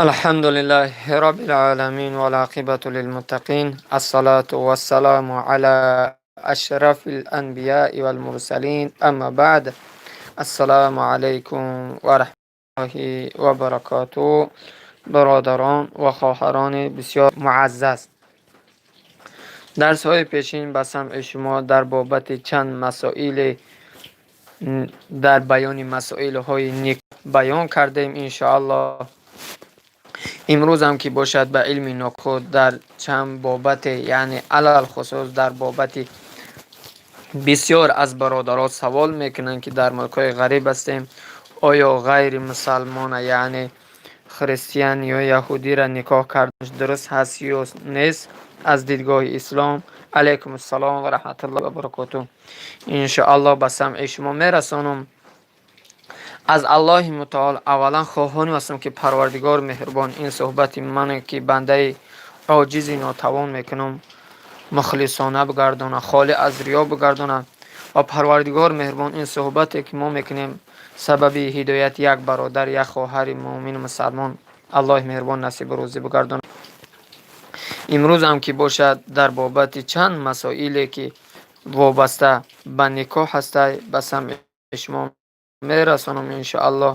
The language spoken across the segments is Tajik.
الحمد لله رب العالمين والعاقبة للمتقين، الصلاة والسلام على أشرف الأنبياء والمرسلين، أما بعد، السلام عليكم ورحمة الله وبركاته. Бародарон ва хоҳарони бисёр муаззаз, дарсҳои пешин ба самъи шумо дар бобати чанд масоили, дар баёни масоилҳои никоҳ баён кардем. Иншоаллоҳ, имрӯзам ки бошад, ба илми худ дар чанд бобате, яъне алалхусус дар бобати бисёр аз бародарон савол мекунанд, ки дар мулкҳои ғариб ҳастем, оё ғайри мусалмона, яъне христиан ё яҳудиро никоҳ карданаш дуруст ҳаст ё нест аз дидгоҳи ислом? Алайкум ассалом ва раҳматуллоҳи ва баракотуҳ. Иншоаллоҳ, ба самъи шумо мерасонам. Аз Аллоҳи мутаол аввалан хоҳоним ҳастам, ки Парвардигор меҳрубон ин суҳбати мане, ки бандаи оҷизи нотавон мекунам, мухлисона бигардонад, холӣ аз риё бигардонад ва Парвардигор меҳрубон ин суҳбате, ки мо мекунем, сабаби ҳидояти як бародар, як хоҳари муъмину мусалмон Аллоҳи меҳрубон насибу рӯзӣ бигардонад. Имрӯзам ки бошад, дар бобати чанд масоиле, ки вобаста ба никоҳ ҳастай, ба самъи шумо мерасонам. Иншоаллоҳ,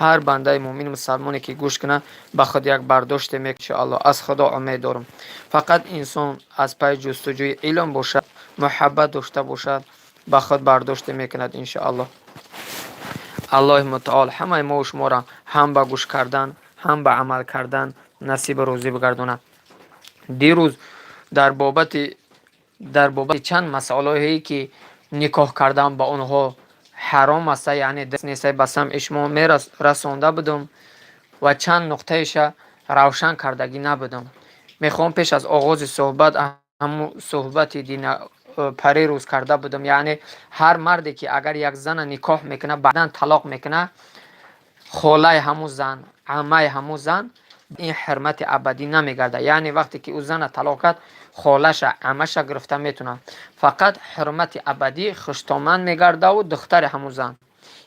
ҳар бандаи муъмину мусалмоне, ки гӯш кунад, ба худ як бардоште мекунад. Иншоаллоҳ, аз Худо умед дорам. Фақат инсон аз пайи ҷустуҷӯи илм бошад, муҳаббат дошта бошад, ба худ бардоште мекунад. Иншоаллоҳ, Аллоҳи мутаол ҳамаи мову шуморо ҳам ба гӯш кардан, ҳам ба амал кардан насибу рӯзӣ бигардонад. Дирӯз дар бобати чанд масъалаҳое, ки никоҳ кардан ба онҳо ҳаром аст, яъне нест, ба самъи шумо мерасонда будам ва чанд нуқтаеша равшан кардагӣ набудам. Мехоҳам пеш аз оғози суҳбат ҳамун суҳбати дина парирӯз карда будам, яъне ҳар марде, ки агар як зана никоҳ мекунад, баъдан талоқ мекунад, холаи ҳамун зан, аммаи ҳамун зан ин ҳурмати абадӣ намегардад. Яъне вақте ки ӯ зана талоқ кард, холаша, аммаша гирифта метавонад. Фақат ҳурмати абадӣ хуштоман мегардаву духтари ҳамун зан,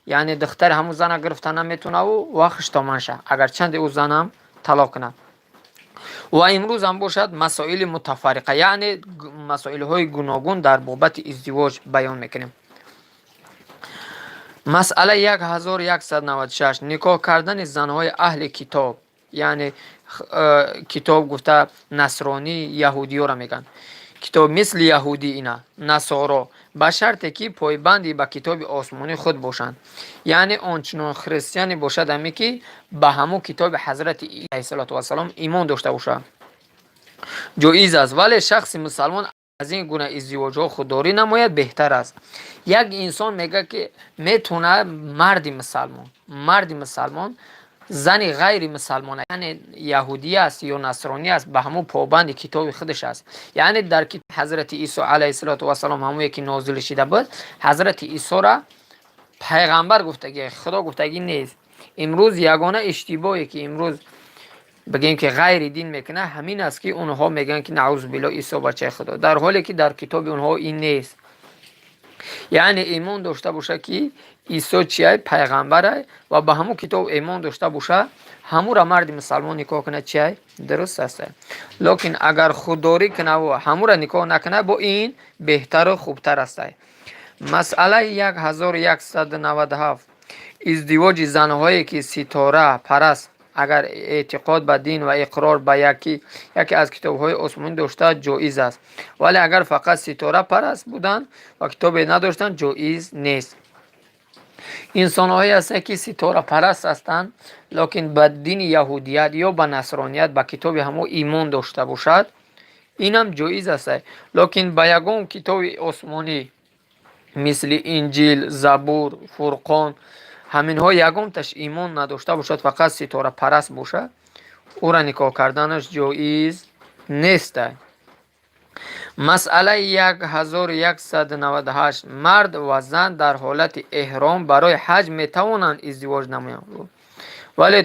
яъне духтари ҳамун зана гирифта наметавонаву ва хуштоманша, агарчанде ӯ занам талоқ кунад. Ва имрӯзам бошад, масоили мутафарриқа, яъне масоилҳои гуногун дар бобати издивоҷ баён мекунем. Масъала 1196: никоҳ кардани занҳои аҳли китоб, яъне китоб гуфта насронӣ, яҳудиёро мегӯянд, китоб мисли яҳудӣ, ина насоро, ба шарте ки пойбанди ба китоби осмонии худ бошанд, яъне ончунон христиане бошад, аме ки ба ҳамун китоби ҳазрати алайҳиссалоту вассалом имон дошта бошад, ҷоиз аст. Вале шахси мусалмон аз ин гуна издивоҷҳо худдорӣ намояд беҳтар аст. Як инсон мегӯяд, ки метавонад марди мусалмон зани ғайри мусалмон, яъне яҳудӣ аст ё насронӣ аст, ба ҳамун побанди китоби худаш аст, яъне дар китоби ҳазрати Исо алайҳиссалоту вассалом, ҳамое ки нозил шида буд, ҳазрати Исора пайғамбар гуфтагӣ, Худо гуфтагӣ нест. Имрӯз ягона иштибоҳе, ки имрӯз бигӯем, ки ғайри дин мекунад, ҳамин аст, ки онҳо мегӯянд, ки наъузубилло, Исо бачаи Худо, дар ҳоле ки дар китоби онҳо ин нест. Яъне имон дошта бошад, ки Исо чиай? Пайғамбарай ва ба ҳамун китоб имон дошта бошад, ҳамура марди мусалмон никоҳ кунад, чиай? Дуруст аст. Лекин агар худдорӣ кунаву ҳамура никоҳ накунад, бо ин беҳтару хубтар астай. Масъалаи 1197: издивоҷи занҳое, ки ситора параст, агар эътиқод ба дин ва иқрор ба яке аз китобҳои осмонӣ дошта, ҷоиз аст, вале агар фақат ситорапараст буданд ва китобе надоштанд, ҷоиз нест. Инсонҳое ҳастанд, ки ситорапараст ҳастанд, лекин ба дини яҳудият ё ба насроният, ба китоби ҳамо имон дошта бошад, инам ҷоиз аст. Лекин ба ягон китоби осмонӣ, мисли Инҷил, Забур, Фурқон, ҳаминҳо ягонташ имон надошта бошад, фақат ситорапараст бошад, ӯра никоҳ карданаш ҷоиз нест. Масъалаи 1198: мард ва зан дар ҳолати эҳром барои ҳаҷ метавонанд издивоҷ намоянд, вале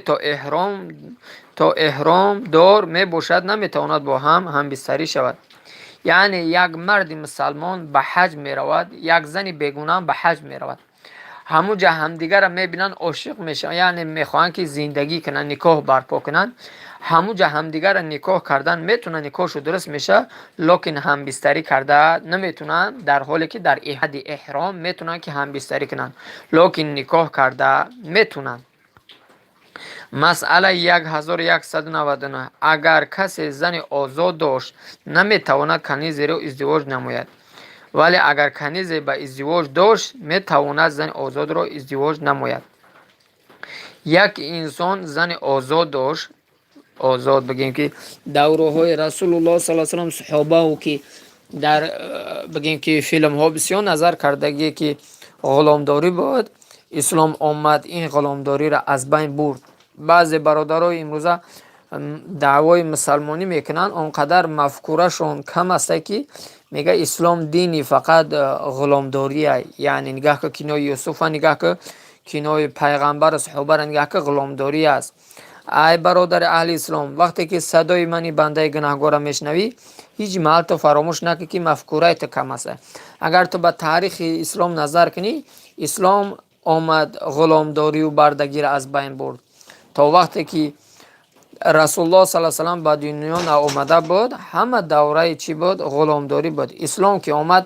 то эҳромдор мебошад, наметавонад бо ҳам ҳамбистарӣ шавад. Яъне як марди мусалмон ба ҳаҷ меравад, як зани бегунаҳам ба ҳаҷ меравад. Ҳамуҷа ҳамдигарро мебинанд, ошиқ мешаванд, яъне мехоҳанд, ки зиндагӣ кунанд, никоҳ барпо кунанд. Ҳамуҷа ҳамдигарро никоҳ кардан метавонанд, никоҳшо дуруст мешавад, лекин ҳамбистарӣ карда наметавонанд. Дар ҳоле ки дар ҳадди эҳром метавонанд, ки ҳамбистарӣ кунанд, лекин никоҳ карда метавонанд. Масъала 1199. Агар касе зани озод дошт, наметавонад канизеро издивоҷ намояд, вале агар канизе ба издивоҷ дошт, метавонад зани озодро издивоҷ намояд. Як инсон зани озод дошт, озод бигем, ки давраҳои Расулуллоҳ саллаллоҳу алайҳи васаллам, саҳобао, ки дар, бигем, ки филмҳо бисёр назар кардагие, ки ғуломдорӣ буд. Ислом омад, ин ғуломдориро аз байн бурд. Баъзе бародарои имрӯза даъвои мусалмонӣ мекунанд, он қадар мафкурашон кам аста, ки мега ислом дини фақат ғуломдория. Яъне нигаҳ ку кинои Юсуфа, нигаҳ ку кинои пайғамбару саҳобаро нигаҳ ку, ғуломдорӣ аст. Ай бародари аҳли ислом, вақте ки садои мани бандаи гунаҳгорро мешунавӣ, ҳеҷ маҳал ту фаромӯш накун, ки мафкураи ту кам аст. Агар ту ба таърихи ислом назар кунӣ, ислом омад, ғуломдорию бардагиро аз байн бурд. То вақте ки Расулуллоҳ саллаллоҳу алайҳи васаллам ба дунё наомада буд, ҳама давраи чӣ буд? Ғуломдорӣ буд. Ислом ки омад,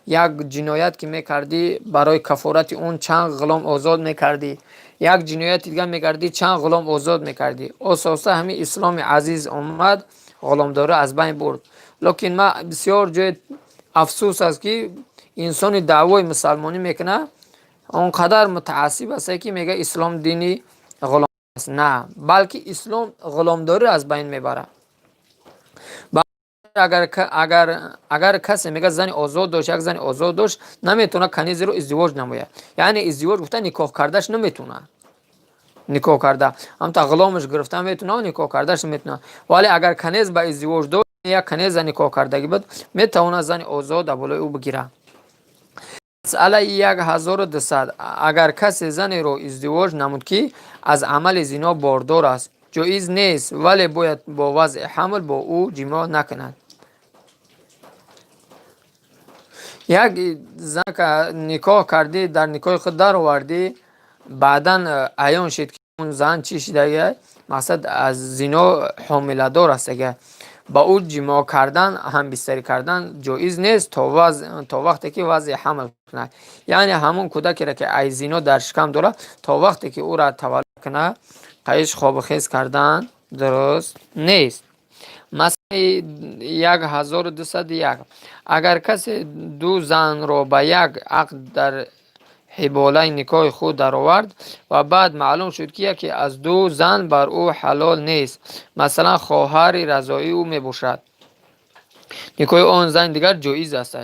як ҷиноят ки мекардӣ, барои кафорати он чанд ғулом озод мекардӣ, як ҷинояти дигар мекардӣ, чанд ғулом озод мекардӣ. Оста оста ҳамин исломи азиз омад, ғуломдорӣ аз байн бурд. Лекин ма бисёр ҷои афсӯс аст, ки инсони даъвои мусалмонӣ мекунад, он қадар мутаассиб аст, ки мега ислом дини ғулом аст. На, балки ислом ғуломдориро аз байн мебарад. Агар касе, мега, зани озод дошт, як зани озод дошт, наметавонад канизеро издивоҷ намояд. Яъне издивоҷ гуфта, никоҳ кардаш наметавонад. Никоҳ карда ҳамта ғуломаш гирифта метавонад, никоҳ кардаш наметавонад. Вале агар канез ба издивоҷ дошт, як канеза никоҳ кардагӣ буд, метавонад зани озод дар болои ӯ бигирад. Масъалаи 1200. Агар касе занеро издивоҷ намуд, ки аз амали зино бордор аст, ҷоиз нест, вале бояд бо вазъи ҳамл бо ӯ ҷимоъ накунад. Як зан никоҳ кардӣ, дар никоҳи худ даровардӣ, баъдан аён шид, ки он зан чӣ шидага, мақсад, аз зино ҳомиладор аст. Ага ба ӯ ҷимоъ кардан, ҳамбистарӣ кардан ҷоиз нест то вақте ки вазъи ҳамл кунад. Яъне ҳамон кӯдакеро, ки ай зино дар шикам дорад, то вақте ки ӯра таваллуд кунад, қайиш хобухез кардан дуруст нест. Масъалаи 1201. Агар касе ду занро ба як ақд дар ҳиболаи никоҳи худ даровард ва баъд маълум шуд, ки яке аз ду зан бар ӯ ҳалол нест, масалан, хоҳари разоии ӯ мебошад, никоҳи он зани дигар ҷоиз аст.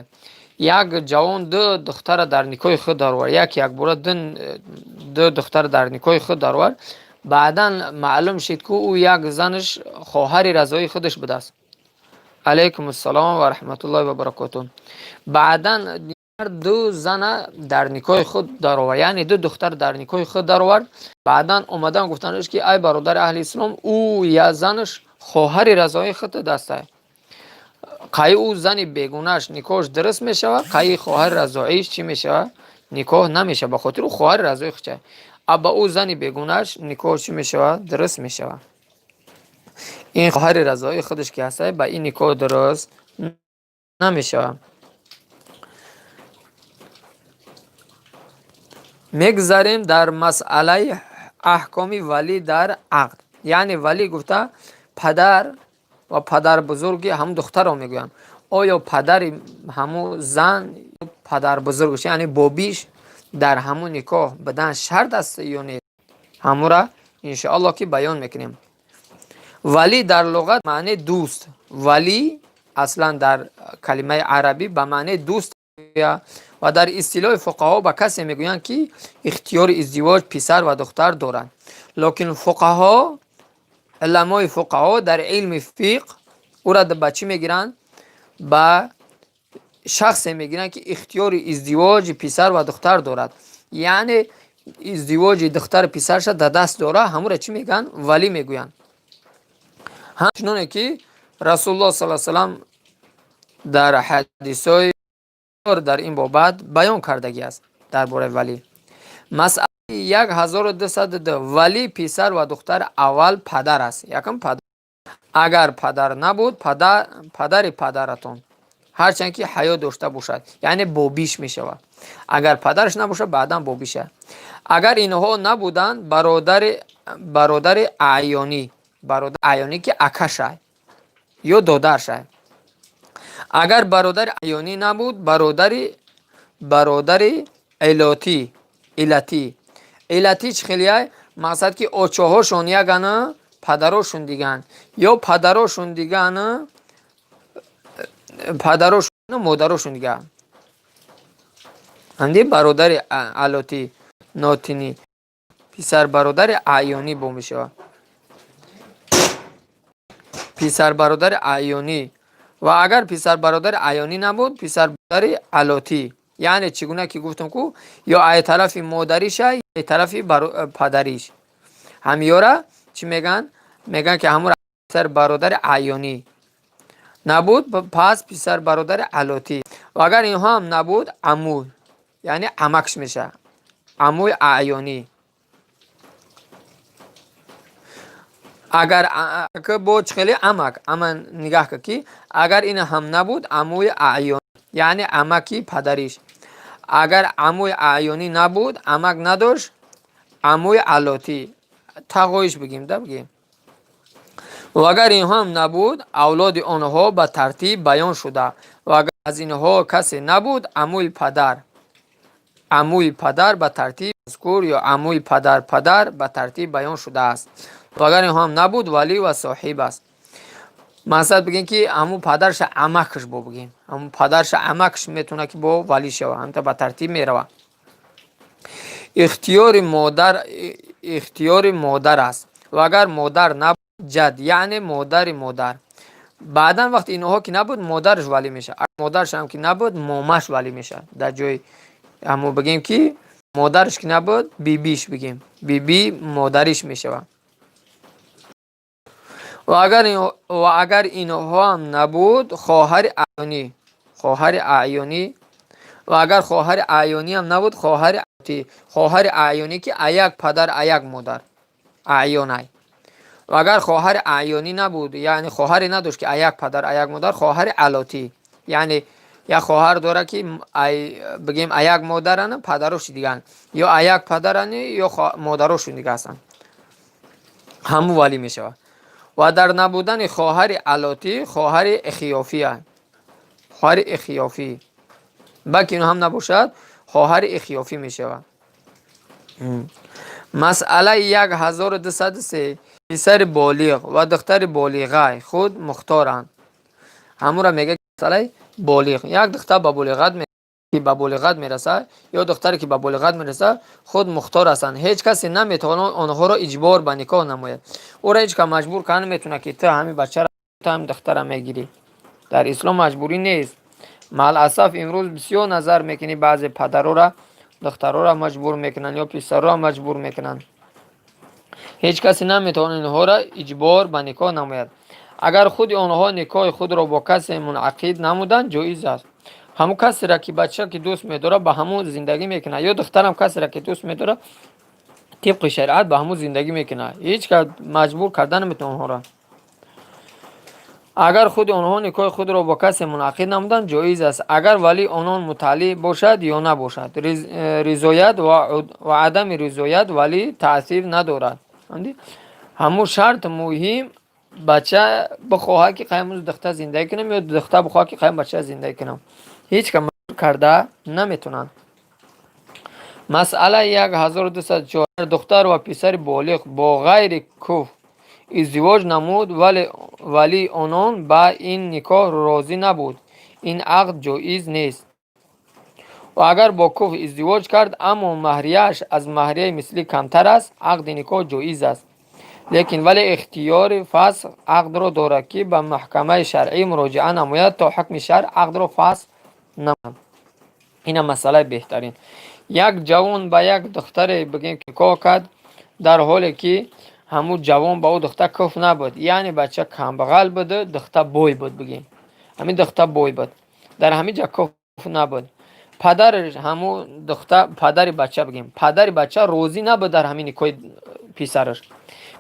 Як ҷавон ду духтара дар никоҳи худ даровард, як якбора ду духтара дар никоҳи худ даровард. Баъдан маълум шид, ки ӯ як занаш хоҳари разоии худаш будааст. Алайкум ассалом ва раҳматуллоҳи ва баракотуҳ. Баъдан ду зана дар никоҳи худ даровард, яъне ду духтар дар никоҳи худ даровард. Баъдан омадан гуфтанаш, ки ай бародари аҳли ислом, ӯ я занаш хоҳари разоии худ дастай. Қай ӯ зани бегунааш никоҳш дуруст мешавад, қайи хоҳари разоиш чӣ мешавад? Никоҳ намешавад, ба хотири ӯ хоҳари разои худша. А ба ӯ зани бегунааш никоҳ чӣ мешавад? Дуруст мешавад. Ин хоҳари разоии худаш ки ҳастай, ба ин никоҳ дуруст намешавад. Мегзарем дар масъалаи аҳкоми валӣ дар ақд. Яъне валӣ гуфта, падар ва падарбузурги ҳамун духтарро мегӯянд. Оё падари ҳамун зан, падарбузургаш, яъне бобиш, дар ҳамун никоҳ будан шарт аст ё не? Ҳамура иншоаллоҳ ки баён мекунем. Валӣ дар луғат маънии дӯст. Валӣ аслан дар калимаи арабӣ ба маънии дӯст ва дар истилоҳи фуқаҳо ба касе мегӯянд, ки ихтиёри издивоҷ писар ва духтар доранд. Лекин фуқаҳо, уламои фуқаҳо дар илми фиқҳ ӯра ба чӣ мегиранд? Ба шахсе мегиранд, ки ихтиёри издивоҷи писар ва духтар дорад, яъне издивоҷи духтару писарша дар даст дорад. Ҳамура чӣ мегӯянд? Валӣ мегӯянд. Ҳамчуноне ки Расулуллоҳ саллаллоҳу алайҳи васаллам дар ҳадисҳои дар ин бобат баён кардагӣ аст дар бораи валӣ. Масъалаи 1202. Вали писар ва духтар аввал падар аст. Якум падар. Агар падар набуд, падари падаратон, ҳарчанд ки ҳаёт дошта бошад, яъне бобиш мешавад. Агар падараш набошад, баъдан бобиша. Агар инҳо набуданд, бародари аёнӣ, бародари аёнӣ, ки акашай ё додаршай. Агар бародари аёнӣ набуд, бародари илотӣ. Илатӣ, илатӣ чӣ хелияй? Мақсад, ки очаҳошон ягана, падарошон диган, ё падарошон дигана, падарошон, модарошон диган. Анди бародари алотӣ нотинӣ, писар бародари аёнӣ бо мешавад, писар бародари аёнӣ. Ва агар писар бародари аёнӣ набуд, писар бародари алотӣ, яъне чӣ гуна ки гуфтам ку, ё ай тарафи модариша, ай тарафи падариш. Ҳамёра чӣ мегӯянд? Мегӯянд, ки ҳамура писар бародари аёнӣ набуд, пас писар бародари алотӣ. Ва агар инҳо ҳам набуд, амӯй, яъне амакш мешавад, амӯи аёнӣ. Агар бо чӣ хеле амак ама нигаҳ кар, ки агар ин ҳам набуд, амӯи аёнӣ, яъне амаки падариш. Агар амӯи аёнӣ набуд, амак надошт, амӯи алотӣ, тағоиш бигем да бигем. Ва агар инҳо ҳам набуд, авлоди онҳо ба тартиб баён шуда. Ва агар аз инҳо касе набуд, амӯи падар, амӯи падар ба тартиб мазкур ё амӯи падар падар ба тартиб баён шудааст. Ва агар инҳо ҳам набуд, валӣ ва соҳиб аст. Мақсад бигем, ки ҳамун падарша амакш бо бигем, ҳамун падарша амакш метавонад, ки бо валӣ шава. Ҳамта ба тартиб мерава. Ихтиёри модар, ихтиёри модар аст. Ва агар модар набуд, ҷад, яъне модари модар. Баъдан вақти инҳо ки набуд, модараш валӣ мешавад. Модарашам ки набуд, момаш валӣ мешавад. Дар ҷои ҳамун бигем, ки модараш ки набуд, бибиш бигем, биби модариш мешавад. Ва агар инҳо ҳам набуд, хоҳари аёнӣ, хоҳари аёнӣ. Ва агар хоҳари аёнӣ ҳам набуд, хоҳари, хоҳари аёнӣ, ки аяк падар, аяк модар аёнай. Ва агар хоҳари аёнӣ набуд, яъне хоҳаре надошт, ки аяк падар, аяк модар, хоҳари алотӣ, яъне як хоҳар дорад, ки бигем, аяк модарана, падароши диган, ё аяк падарани, ё модарошон дига ҳастанд, ҳамун валӣ мешавад. Ва дар набудани хоҳари алотӣ, хоҳари ихёфия, хоҳари ихёфӣ. Балки ино ҳам набошад, хоҳари ихёфӣ мешавад. Масъалаи 1203. Писари болиғ ва духтари болиға худ мухторанд. Ҳамура мега масъалаи болиғ. Як духтар ба болиғат мерасад ё духтаре ки ба болиғат мерасад, худ мухтор ҳастанд. Ҳеҷ касе наметавонад онҳоро иҷбор ба никоҳ намояд. Ӯро ҳеҷ кас маҷбур карда наметавонад, ки ту ҳамин бачаро, ту ҳамин духтара мегирӣ. Дар ислом маҷбурӣ нест. Маъаласаф, имрӯз бисёр назар мекунӣ, баъзе падарора духтарора маҷбур мекунанд ё писарора маҷбур мекунанд. Ҳеҷ касе наметавонад инҳоро иҷбор ба никоҳ намояд. Агар худи онҳо никоҳи худро бо касе мунақид намуданд, ҷоиз аст. Ҳамун касеро, ки бача ки дӯст медорад, ба ҳамун зиндагӣ мекунад, ё духтарам касеро ки дӯст медорад, тибқи шариат ба ҳамун зиндагӣ мекунад. Ҳеҷ кас маҷбур карда наметавонад онҳоро. Агар худи онҳо никоҳи худро бо касе мунақид намуданд, ҷоиз аст, агар валии онон мутталиъ бошад ё набошад. Ризоят ва адами ризоят валӣ таъсир надорад. Ҳамун шарт муҳим, бача бихоҳад, ки қаям духтар зиндагӣ кунам, ё духтар бихоҳад, ки қаям бача зиндагӣ кунам. Ҳеҷ кас маҷбур карда наметавонанд. Масъалаи 1204. Духтар ва писари болиғ бо ғайри куфъ издивоҷ намуд, вале валии онон ба ин никоҳ розӣ набуд, ин ақд ҷоиз нест. Ва агар бо куфъ издивоҷ кард, аммо маҳрияаш аз маҳрияи мислӣ камтар аст, ақди никоҳ ҷоиз аст, лекин вале ихтиёри фасх ақдро дорад, ки ба маҳкамаи шаръӣ муроҷиа намояд, то ҳукми шаръ ақдро фасх намояд. Ина масъалаи беҳтарин. Як ҷавон ба як духтаре, бигем, никоҳ кард, дар ҳоле ки ҳамун ҷавон ба ӯ духтар куфъ набуд, яъне бача камбағал буду духтар бой буд. Бигем, ҳамин духтар бой буд, дар ҳамин ҷа куфъ набуд. Падари ҳамун духтар, падари бача бигем, падари бача розӣ набуд дар ҳамин никоҳи писараш.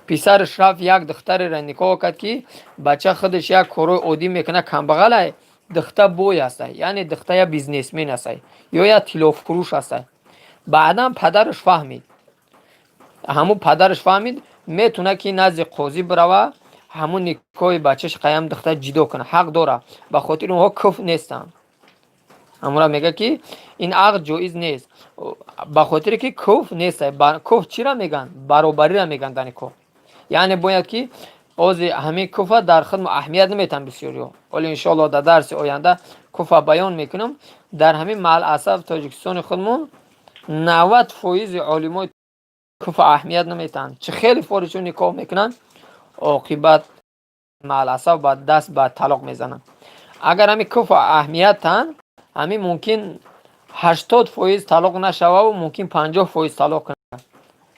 Писараш рафт, як духтареро никоҳ кард, ки бача худаш як корҳои оддӣ мекунад, камбағалай, духта бой ҳастай, яъне духта як бизнесмен ҳастай ё як тиллофурӯш ҳастай. Баъдан падараш фаҳмид, ҳамун падараш фаҳмид, метавонад, ки назди қозӣ бирава, ҳамун никоҳи бачаш қаям духта ҷидо кунад, ҳақ дорад, ба хотири онҳо куф нестанд. Ҳамура мегӯяд, ки ин ақд ҷоиз нест, ба хотире ки куф нест. Куф чира мегӯянд? Баробариро мегӯянд дар никоҳ. Яъне бояд ки ози ҳамин куфа дар худ аҳамият наметиҳанд бисёриҳо. Ҳоло, иншоалло, дар дарси оянда куфа баён мекунам. Дар ҳамин маъаласаф Тоҷикистони худмон 90 фоизи олимои куфа аҳамият наметиҳанд. Чӣ хеле форишо никоҳ мекунанд, оқибат, маъаласаф, ба даст ба талоқ мезананд. Агар ҳамин куфа аҳамият тиҳанд, ҳамин мумкин 80% талоқ нашававу мумкин 50% талоқ кунанд.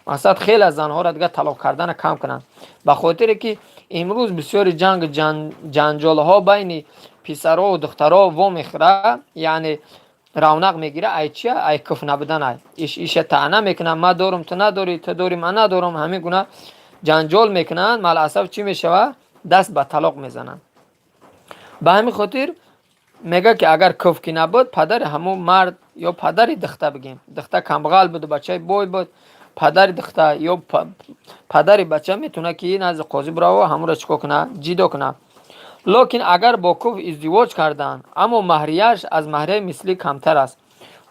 Мақсад, хеле аз занҳоро дигар талоқ кардана кам кунанд, ба хотире ки имрӯз бисёри ҷанг ҷанҷолҳо байни писарову духтаро вомехӯра, яъне равнақ мегира. Ай чия? Ай куф набудан. Ай иша таъна мекунанд: ман дорум, ту надорӣ, ту дорӣ, ман надорам. Ҳамин гуна ҷанҷол мекунанд. Маъаласаф, чӣ мешавад? Даст ба талоқ мезананд. Ба ҳамин хотир мегӯяд, ки агар куф ки набуд, падари ҳамун мард ё падари духта, бигем, духта камбағал буду бачаи бой буд, падари духта ё падари бача метавонад, ки назди қозӣ бираву ҳамонро чӣ кор кунад? Ҷидо кунад. Лекин агар бо куф издивоҷ карданд, аммо маҳрияш аз маҳрияи мислӣ камтар аст,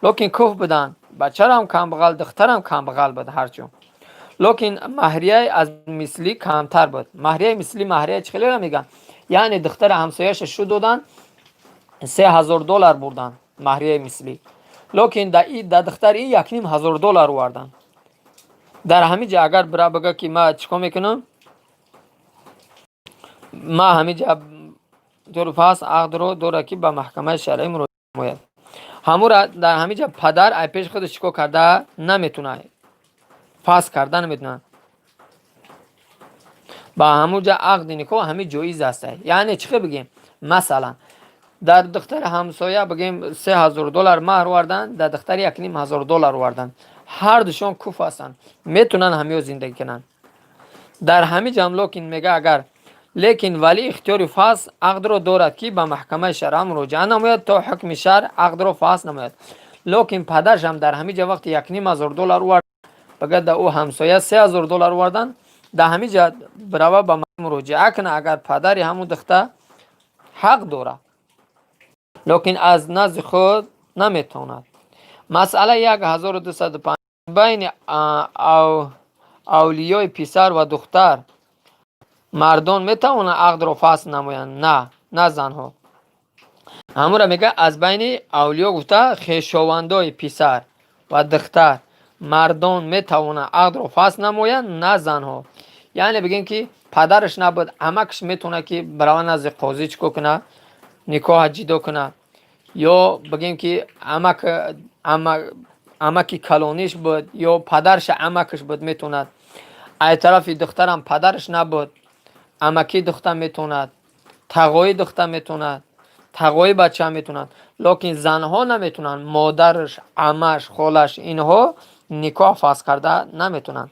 лекин куф буданд, бачарам камбағал, духтарам камбағал буд, ҳарчун, лекин маҳрияи аз мислӣ камтар буд. Маҳрияи мислӣ, маҳрия чӣ хелера мегӯянд? Яъне духтари ҳамсояша шу доданд, 3000 доллар бурданд маҳрияи мислӣ, лекин да духтари и 1500 доллар оварданд. Дар ҳамин ҷа агар бира бигӯ, ки ма чӣ кор мекунам, ма ҳамин ҷа пас ақдро дорад, ки ба маҳкамаи шаръӣ муроҷиат намояд. Ҳамура дар ҳамин ҷа падар ай пеши худаш чӣ кор карда наметавонад? Фасх карда наметавонад. Ба ҳамун ҷа ақди никоҳ ҳамин ҷоиз аст. Яъне чӣ хел бигем? Масалан, дар духтари ҳамсоя, бигем, 3000 доллар маҳр оварданд, дар духтари 1500 доллар оварданд. Ҳардушон куф ҳастанд, метавонанд ҳамиё зиндагӣ кунанд. Дар ҳамин ҷам, лекин мега, агар лекин валӣ ихтиёри фасх ақдро дорад, ки ба маҳкамаи шаръа муроҷиат намояд, то ҳукми шаръ ақдро фасх намояд. Лекин падаршам дар ҳамин ҷа вақти 1500 доллар овард, багар да ӯ ҳамсоя 3000 доллар оварданд, дар ҳамин ҷа бирава ба муроҷиа кунад. Агар падари ҳамун духта ҳақ дорад, лекин аз назди худ наметавонад. Масъала 1205. Байни авлиёи писар ва духтар мардон метавонанд ақдро фасх намоянд? На, на занҳо. Ҳамура мегӯяд, аз байни авлиё гуфта, хешовандои писар ва духтар мардон метавонанд ақдро фасх намоянд, на занҳо. Яъне бигем, ки падараш набуд, амакаш метавонад, ки барава назди қозӣ, чӣ кор кунад? Никоҳа ҷидо кунад. Ё бигем, ки амаки калониш буд ё падарша амакаш буд, метавонад. Ай тарафи духтарам падараш набуд, амаки духта метавонад, тағои духта метавонад, тағои бача метавонад, лекин занҳо наметавонанд. Модараш, амаш, холаш, инҳо никоҳ фасх карда наметавонанд.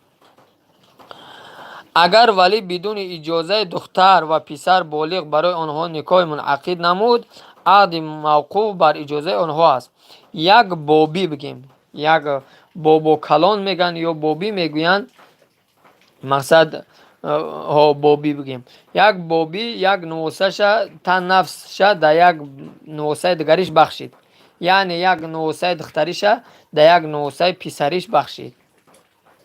Агар валӣ бидуни иҷозаи духтар ва писар болиғ барои онҳо никоҳи мунақид намуд, ақди мавқуф бар иҷозаи онҳо аст. Як бобӣ, бигем, як бобокалон мегӯянд ё бобӣ мегӯянд, мақсад, ҳо, бобӣ, бигем, як бобӣ як нуосаша та нафсша да як нуосаи дигариш бахшид, яъне як нуосаи духтариша да як нуосаи писариш бахшид.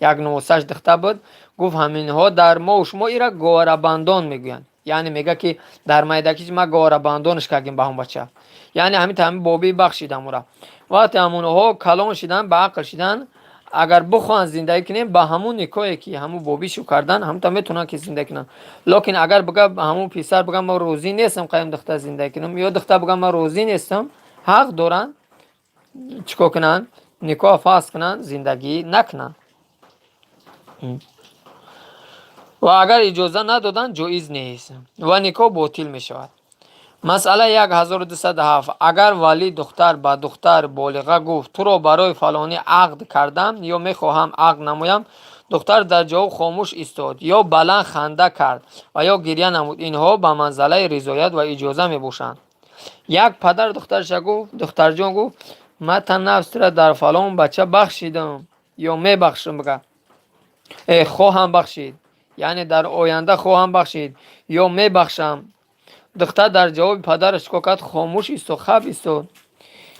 Як нуосаш духта буд, гуфт, ҳаминҳо дар мову шумо ира гоҳарабандон мегӯянд. Яъне мега, ки дар майдакиш ма гоҳарабандонаш кардем ба ҳамон бача. Яъне ҳамин ҳамин бобӣ бахшид ҳамура. Вақте ҳамонҳо калон шиданд, ба ақл шиданд, агар бихоҳанд зиндагӣ кунем, ба ҳамун никоҳе ки ҳамун бобишу кардан, ҳамунта метавонанд, ки зиндагӣ кунанд. Лекин агар бига, ҳамун писар бига, ман розӣ нестам қаем духта зиндагӣ кунам, ё духта бига, ман розӣ нестам, ҳақ доранд, чӣ кор кунанд? Никоҳ фасх кунанд, зиндагӣ накунанд. Ва агар иҷоза надоданд, ҷоиз нест ва никоҳ ботил мешавад. Масъала 1207. Агар валии духтар ба духтар болиға гуфт: «Туро барои фалонӣ ақд кардам ё мехоҳам ақд намоям», духтар дар ҷавоб хомӯш истод ё баланд ханда кард ва ё гирья намуд, инҳо ба манзалаи ризоят ва иҷоза мебошанд. Як падар духтарша гуфт: «Духтарҷон, — гуфт, — ман та нафсра дар фалон бача бахшидам ё мебахшам», бага, хоҳам бахшид, яъне дар оянда хоҳам бахшид ё мебахшам. Духтар дар ҷавоби падараш чикор кард? Хомӯш истод, хап истод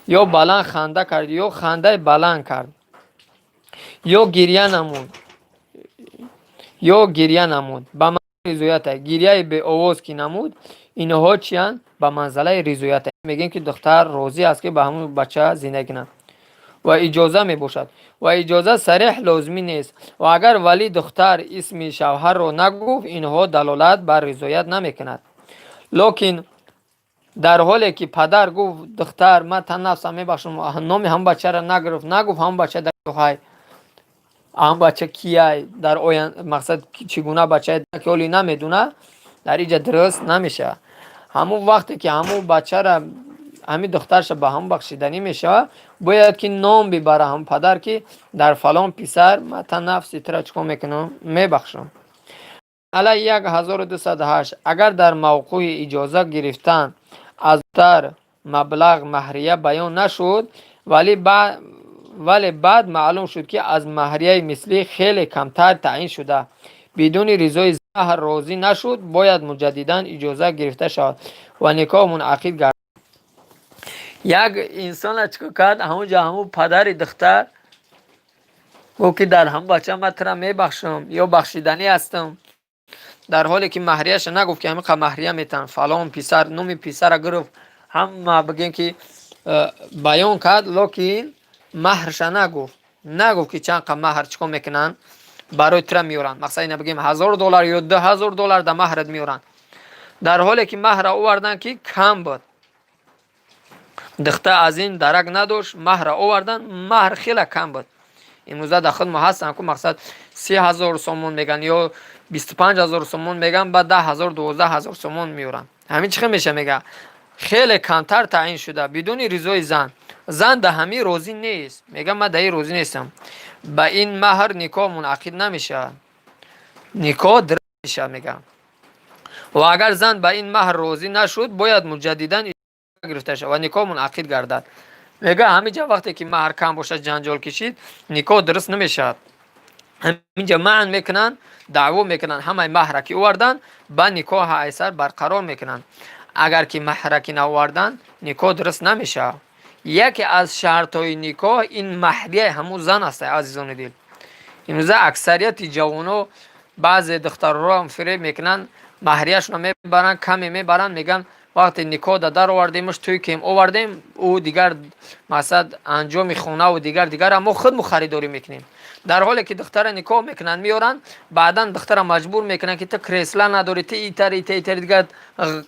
ё баланд ханда кард, ё хандаи баланд кард, ё гирья намуд, ё гирья намуд, ба ризоята. Гирьяи беовоз ки намуд, инҳо чиянд? Ба манзалаи ризоята. Мегӯем, ки духтар розӣ аст, ки ба ҳамон бача зиндагӣ кунад, ва иҷоза мебошад, ва иҷоза сареҳ лозимӣ нест. Ва агар вали духтар исми шавҳарро нагуфт, инҳо далолат бар ризоят намекунад. Лекин дар ҳоле ки падар гуфт: «Духтар, ман та нафсам мебахшам», номи ҳамон бачаро нагирифт, нагуфт ҳамон бача ҳай, ҳамон бача кияй, дар оян мақсад чӣ гуна бачае, ки ҳоли намедуна, дар инҷа дуруст намешавад. Ҳамон вақте ки ҳамон бачара, ҳамин духтарша ба ҳамон бахшиданӣ мешавад, бояд ки ном бибара ҳамон падар, ки дар фалон писар ман та нафси тура чӣ кор мекунам? Мебахшам. Масъала 1208. Агар дар мавқӯи иҷоза гирифтан аз духтар маблағ маҳрия баён нашуд, вале баъд маълум шуд, ки аз маҳрияи мислӣ хеле камтар таъин шуда, бидуни ризои зан розӣ нашуд, бояд муҷаддадан иҷоза гирифта шавад ва никоҳ мунъақид гардад. Як инсона чӣ кор кард? Ҳамонҷо ҳамун падари духтар гуфт, ки дар ҳамон бача ман тура мебахшам ё бахшиданӣ ҳастам, дар ҳоле ки маҳрияша нагуфт, ки ҳамин қадр маҳрия метаҳам фалон писар, номи писара гирифт, ҳама бигем, ки баён кард, лекин маҳрша нагуфт, нагуфт, ки чанд қадр маҳр чӣ кор мекунанд, барои тура меоранд. Мақсад ина бигем, 1000 доллар ё 2000 доллар да маҳрат меоранд. Дар ҳоле ки маҳра овардан, ки кам буд, духтар аз ин дарак надошт. Маҳра овардан, маҳр хеле кам буд. Имрӯза дар худ мо ҳастанд ку, мақсад, 30 000 сомон меган ё 25 000 сомон меган, баъд 10 000, 12 000 сомон меоранд. Ҳамин чӣ хел меша? Мега, хеле камтар таъин шуда, бидуни ризои зан, зан да ҳамин розӣ нест, мега, ман да ин розӣ нестам, ба ин маҳр никоҳ мунъақид намешавад, никоҳ дуруст мешавад, мега. Ва агар зан ба ин маҳр розӣ нашуд, бояд муҷаддадан гирифта шавад ва никоҳ мунъақид гардад. Мега, ҳаминҷа вақте ки маҳр кам бошад, ҷанҷол кишид, никоҳ дуруст намешавад. Ҳаминҷа манъ мекунанд, даъво мекунанд, ҳамаи маҳра ки оварданд, ба никоҳа айсар барқарор мекунанд. Агар ки маҳра ки наоварданд, никоҳ дуруст намешавад. Яке аз шартҳои никоҳ ин маҳрияи ҳамун зан аст. Азизони дил, имрӯза аксарияти ҷавоно баъзе духтарҳоро фиреб мекунанд, маҳрияшонро мебаранд, каме мебаранд, мегӯянд, вақте никоҳ да даровардемш, тӯй кем овардем, ӯ дигар мақсад анҷоми хонаву дигар дигара мо худмо харидорӣ мекунем. Дар ҳоле ки духтара никоҳ мекунанд, меоранд, баъдан духтара маҷбур мекунанд, ки ту кресла надорӣ, ту итари, ита, итари, дигар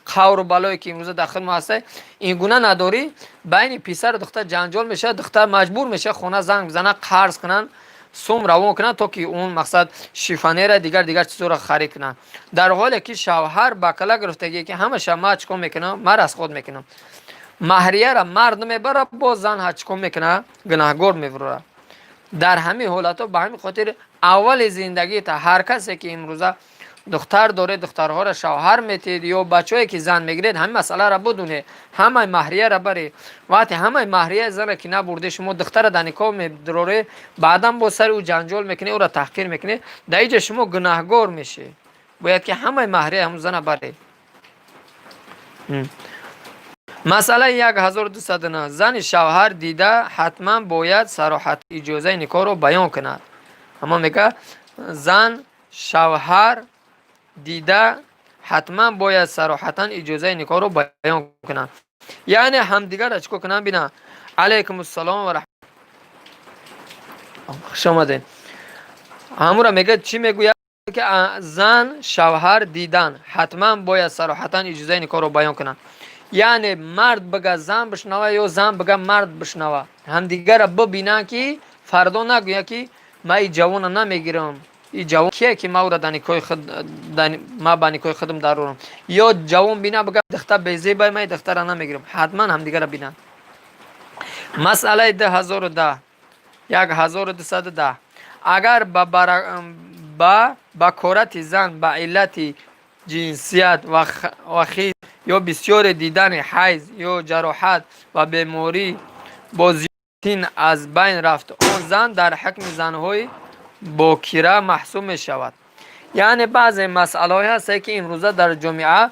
қавру балое ки имрӯза дар худмо ҳаста, ин гуна надорӣ. Байни писару духтар ҷанҷол мешавад, духтар маҷбур мешавад хона занг бизанад, қарз кунанд, сум равон кунанд, то ки он мақсад шифонера, дигар дигар чизоро харид кунанд. Дар ҳоле ки шавҳар ба кала гирифтагие, ки ҳамаша ман чӣ кор мекунам, ман расход мекунам. Маҳрияра мард намебарад, боз зан ҳа чӣ кор мекунад? Гунаҳгор мебурад дар ҳамин ҳолатҳо. Ба ҳамин хотир аввали зиндагита ҳар касе ки имрӯза духтар доред, духтарҳоро шавҳар метиҳед ё бачаҳое ки зан мегиред, ҳамин масъаларо будунед, ҳамаи маҳрияро баред. Вақте ҳамаи маҳрияи зана ки набурде, шумо духтара дар никоҳ медуроред, баъдан боз сари ӯ ҷанҷол мекунед, ӯро таҳқир мекунед, дар инҷа шумо гунаҳгор мешед. Бояд ки ҳамаи маҳрияи ҳамун зана баред. Масъалаи 1209. Зани шавҳар дида ҳатман бояд сароҳат иҷозаи никоҳро баён кунад. Ҳамон мега, зан шавҳар дида ҳатман бояд сароҳатан иҷозаи никоҳро баён кунад, яъне ҳамдигарро чӣ кор кунанд? Бина, алайкум ассалом ва хуш омадед. Ҳамура мега, чӣ мегӯяд, ки зан шавҳар дидан ҳатман бояд сароҳатан иҷозаи никоҳро баён кунад, яъне мард бага, зан бишнава, ё зан бага, мард бишнава, ҳамдигарро бибинанд, ки фардо нагӯяд, ки ман и ҷавона намегирам. И ҷавон кие, ки ма ӯра да никоҳи худ, ма ба никоҳи худам дарорам? Ё ҷавон бина, бига: «Духтар безебай, ма духтара намегирам». Ҳатман ҳамдигара бинанд. Масъалаи 2010, 1210. Агар ба бакорати зан ба иллати ҷинсият ва хиз ё бисёре дидани ҳайз ё ҷароҳат ва беморӣ бо зиёдатин аз байн рафт, он зан дар ҳукми занҳои бокира маҳсуб мешавад. Яъне баъзе масъалаҳое ҳастае, ки имрӯза дар ҷомеа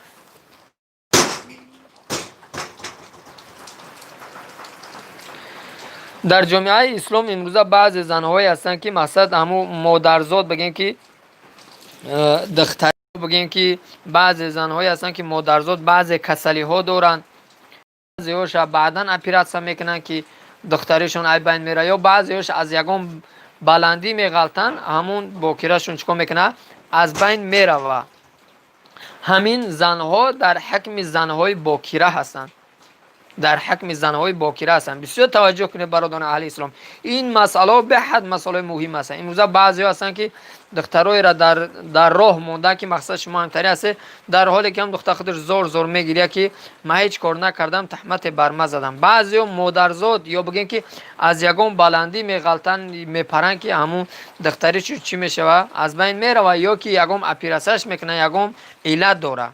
дар ҷомеаи ислом имрӯза баъзе занҳое ҳастанд, ки мақсад ҳамун модарзод бигем, ки духтар бигем, ки баъзе занҳое ҳастанд, ки модарзод баъзе касалиҳо доранд. Баъзеҳоша баъдан оператсия мекунанд, ки духтаришон ай байн мера, ё баъзеҳош аз ягон баландӣ меғалтанд, ҳамун бокирашон чӣ кор мекунад? Аз байн мерава. Ҳамин занҳо дар ҳукми занҳои бокира ҳастанд, дар ҳукми занҳои бокира ҳастанд. Бисёр таваҷҷӯҳ кунед, бародарони аҳли ислом, ин масъалаҳо беҳад масъалаҳои муҳим ҳастанд. Имрӯза баъзеҳо ҳастанд, ки духтароеро дар роҳ мондан, ки мақсад шумо ҳамтари ҳастед, дар ҳоле ки ҳам духтар худаш зор зор мегирия, ки ман ҳеҷ кор накардам, таҳмате бар ма задам. Баъзеҳо модарзод ё бигем, ки аз ягон баландӣ меғалтанд, мепаранд, ки ҳамун духтари чӣ мешава? Аз байн мерава, ё ки ягон оператсияш мекунанд, ягон иллат дора.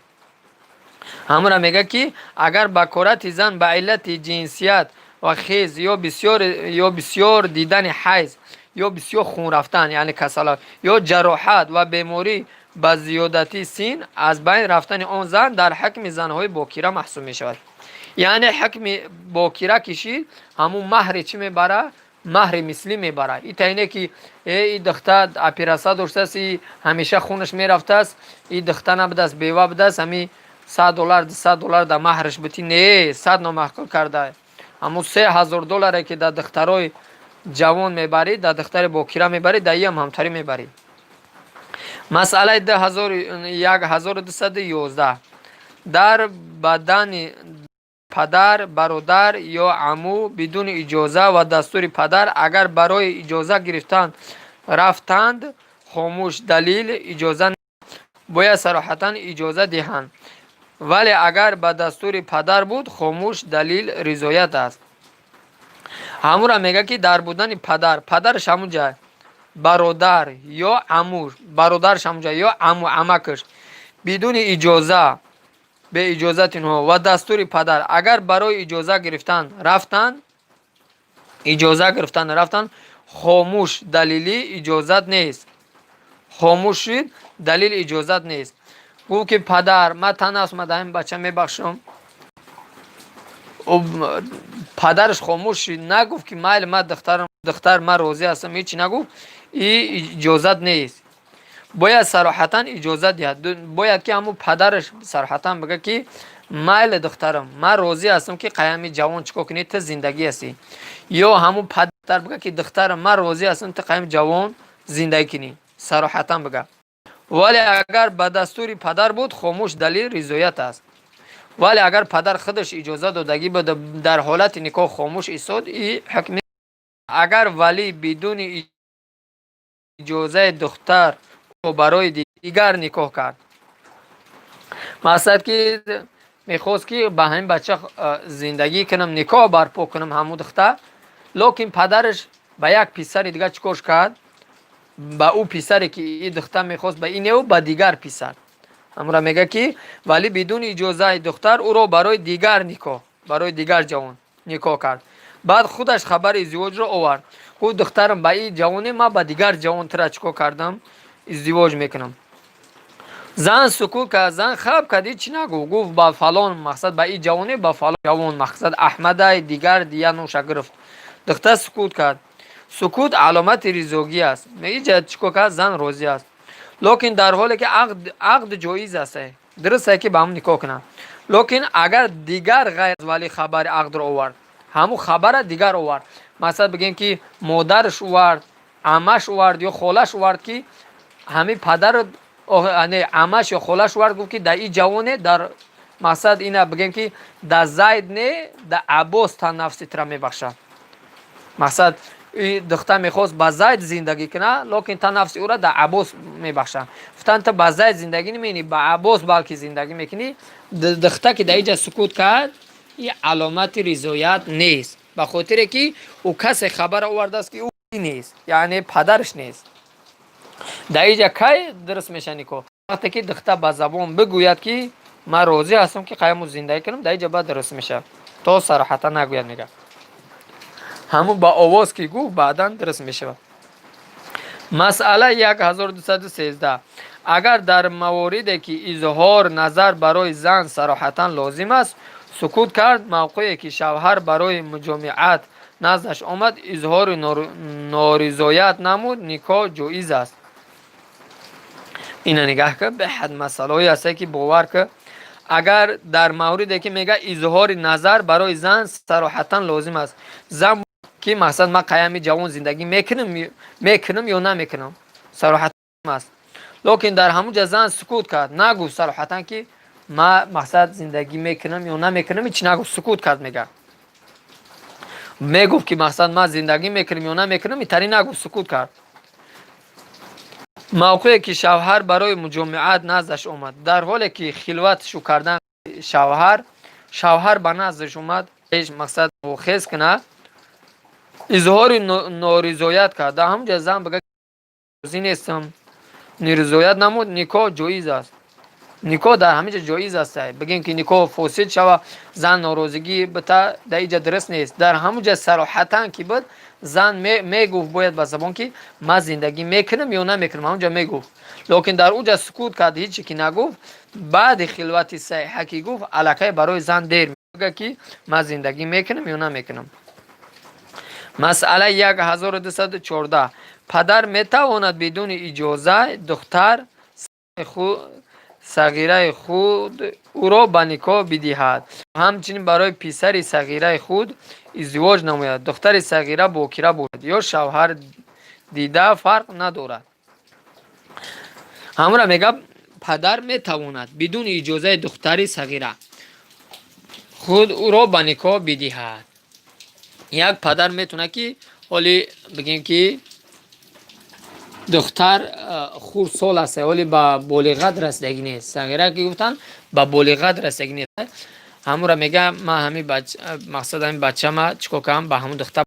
Ҳамура мегӯяд, ки агар бакорати зан ба иллати ҷинсият ва хез ё бисёр дидани ҳайз ё бисёр хун рафтан, яъне касала, ё ҷароҳат ва беморӣ ба зиёдатии син аз байн рафтани он зан дар ҳукми занҳои бокира маҳсуб мешавад. Яъне ҳукми бокира кишид, ҳамун маҳри чӣ мебара? Маҳри мислӣ мебара. И таине ки и духтар оператсия доштааст, и ҳамеша хунаш мерафтааст, и духтар набудааст, бева будааст, ҳами 100 доллар, 200 доллар дар маҳраш бутӣ, не, сад номаъқул карда. Ҳамун 3000 долларе, ки дар духтарои ҷавон мебарӣ, дар духтари бокира мебарӣ, дар иам ҳамтарӣ мебарӣ. Масъалаи 1211. Дар бадани падар, бародар ё амӯ бидуни иҷоза ва дастури падар агар барои иҷоза гирифтан рафтанд, хомӯш далил иҷоза, бояд сароҳатан иҷоза диҳанд. Вале агар ба дастури падар буд, хомӯш далил ризоят аст. Ҳамура мегӯяд, ки дар будани падар, падараш ҳамун ҷай, бародар ё амуш, бародараш ҳамун ҷай ё аму, амакаш бидуни иҷоза, беиҷозати инҳо ва дастури падар агар барои иҷоза гирифтан рафтанд, иҷоза гирифтан рафтанд, хомӯш далили иҷозат нест. Хомӯш шид, далили иҷозат нест. Гуфт, ки падар, ма танас ма дар ин бача мебахшам. Падараш хомӯш шид, нагуфт, ки майли, ма духтарам, духтар, ман розӣ ҳастам, ҳечи нагуфт, и иҷозат нест. Бояд сароҳатан иҷозат диҳад. Бояд ки ҳамун падараш сароҳатан бигӯяд, ки майли, духтарам, ман розӣ ҳастам, ки қаями ҷавон чӣ кор кунӣ, ту зиндагӣ ҳастӣ. Ё ҳамун падар бигӯяд, ки духтарам, ман розӣ ҳастам, ту қаями ҷавон зиндагӣ кунӣ. Сароҳатан бигӯяд. Вале агар ба дастури падар буд, хомӯш далил ризоят аст. Вале агар падар худаш иҷоза додагӣ буд, дар ҳолати никоҳ хомӯш истод, и ҳукми. Агар валӣ бидуни иҷозаи духтар барои дигар никоҳ кард, мақсад ки мехост, ки ба ҳамин бача зиндагӣ кунам, никоҳ барпо кунам ҳамун духтар, лекин падараш ба як писари дигар чӣ корш кард? Ба ӯ писаре, ки и духтар мехост, ба инеу ба дигар писар. Ҳамура мегӯяд, ки валӣ бидуни иҷозаи духтар ӯро барои дигар никоҳ, барои дигар ҷавон никоҳ кард, баъд худаш хабари издивоҷро овард, гуфт: «Духтарам, ба ин ҷавоне, ман ба дигар ҷавон тура чӣ кор кардам, издивоҷ мекунам». Зан сукут кард, зан хаб кард, ҳечи нагуфт. Гуфт: «Ба фалон», мақсад ба ин ҷавоне, ба фалон ҷавон, мақсад Аҳмадай, дигар дия нуша гирифт. Духтар сукут кард. Сукут аломати ризогӣ аст. Иҷа чӣ кор кард? Зан розӣ аст, лекин дар ҳоле ки ақд ҷоиз аст, дуруст ки ба ҳам никоҳ кунанд. Лекин агар дигар ғайр аз валӣ хабари ақдро овард, ҳамун хабара дигар овард, масалан бигем, ки модараш овард, амаш овард ё холаш овард, ки ҳамин падар, амаш ё холаш овард, гуфт, ки дар ин ҷавоне, дар мақсад ина бигем, ки да Зайд не, да Аббос та нафси тира мебахшад. Мақсад Духтар мехост ба Зайд зиндагӣ кунад, лекин та нафси ӯра да Аббос мебахшанд. Гуфтанд, ту ба Зайд зиндагӣ намекунӣ, ба Аббос балки зиндагӣ мекунӣ. Духта ки дар иҷа сукут кард, ин аломати ризоят нест, ба хотире ки ӯ касе хабар овардааст, ки ӯ нест, яъне падараш нест. Дар иҷа кай дуруст меша никоҳ? Вақте ки духта ба забон бигӯяд, ки ман розӣ ҳастам, ки қаяму зиндагӣ кунам, дар иҷа баъд дуруст мешавад. То сароҳата нагӯяд, мега, ҳамун ба овоз ки гуфт, баъдан дуруст мешавад. Масъала 1213. Агар дар мавориде, ки изҳор назар барои зан сароҳатан лозим аст, сукут кард, мавқее ки шавҳар барои муҷомиат наздаш омад, изҳори норизоят намуд, никоҳ ҷоиз аст. Ина нигаҳ кар, беҳад масъалаҳое ҳасте, ки бовар кар. Агар дар мавриде, ки мега, изҳори назар барои зан сароҳатан лозим аст, зан ки мақсад ман қаями ҷавон зиндагӣ мекунам ё намекунам, сароҳат аст, лекин дар ҳамун ҷа зан сукут кард, нагуфт сароҳатан, ки ман мақсад зиндагӣ мекунам ё намекунам, ҳеч нагуфт, сукут кард. Мега, мегуфт, ки мақсад ман зиндагӣ мекунам ё намекунам, итари нагуфт, сукут кард. Мавқее ки шавҳар барои муҷомиат наздаш омад, дар ҳоле ки хилватшу кардан, шавҳар ба наздаш омад, ҳеҷ мақсад хез кунад, изҳори норизоят кард, дар ҳамун ҷа зан бага, розӣ нестам, норизоят намуд, никоҳ ҷоиз аст. Никоҳ дар ҳамин ҷа ҷоиз аст. Бигем, ки никоҳ фосид шава, зан норозигӣ бита, дар иҷа дуруст нест. Дар ҳамун ҷа сароҳатан ки буд, зан мегуфт бояд ба забон, ки ман зиндагӣ мекунам ё намекунам, ҳамун ҷа мегуфт. Лекин дар ӯ ҷа сукут кард, ҳичи ки нагуфт, баъди хилвати саҳиҳа ки гуфт, аллакай барои зан дер мега, ки ман зиндагӣ мекунам ё намекунам. Масъала 1214. Падар метавонад бидуни иҷоза духтар сағираи худ ӯро ба никоҳ бидиҳад, ҳамчунин барои писари сағираи худ издивоҷ намояд, духтари сағира бокира бошад ё шавҳар дида, фарқ надорад. Ҳамура мега, падар метавонад бидуни иҷозаи духтари сағира худ ӯро ба никоҳ бидиҳад. Як падар метавонад, ки ҳоли бигем, ки духтар хурдсол аст, ҳоли ба болиғат расидагӣ нест. Сағира ки гуфтанд, ба болиғат расидагӣ нест. Ҳамура мега, ман ҳами мақсад ҳами бачама чӣ кор кардам, ба ҳамун духтар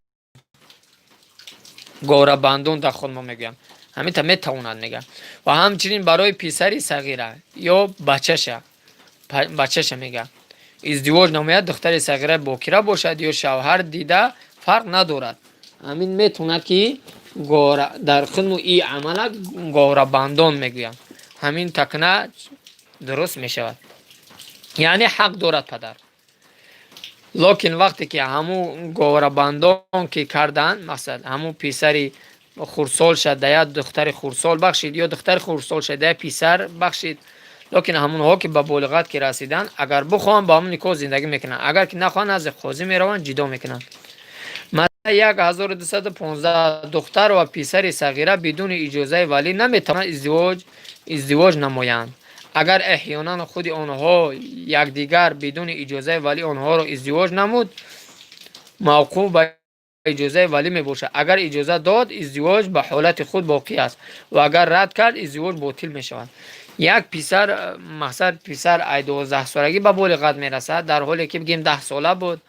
горабандон дар худ мо мегӯям, ҳаминта метавонад, мега. Ва ҳамчунин барои писари сағира ё бачаша, мега, издивоҷ намояд, духтари сағира бокира бошад ё шавҳар дида, фарқ надорад. Ҳамин метавонад, ки дар хидму и амала горабандон мегӯянд, ҳамин такна дуруст мешавад, яъне ҳақ дорад падар. Лекин вақте ки ҳамун горабандон ки карданд, мақсад ҳамун писари хурдсол шад, да як духтари хурдсол бахшид ё духтари хурдсол шад, да як писар бахшид, лекин ҳамонҳо ки ба болиғат ки расиданд, агар бихоҳанд, ба ҳамун никоҳ зиндагӣ мекунанд, агар ки нахоҳанд, назди қозӣ мераванд, ҷидо мекунанд. Масъала 1215. Духтар ва писари сағира бидуни иҷозаи валӣ наметавонанд издивоҷ намоянд. Агар эҳёнан худи онҳо якдигар бидуни иҷозаи валӣ онҳоро издивоҷ намуд, мавқуф ба иҷозаи валӣ мебошад. Агар иҷоза дод, издивоҷ ба ҳолати худ боқӣ аст ва агар рад кард, издивоҷ ботил мешавад. Як писар, мақсад, писар ай 12-солагӣ ба болиғат мерасад, дар ҳоле ки, бигем, 10-сола буд.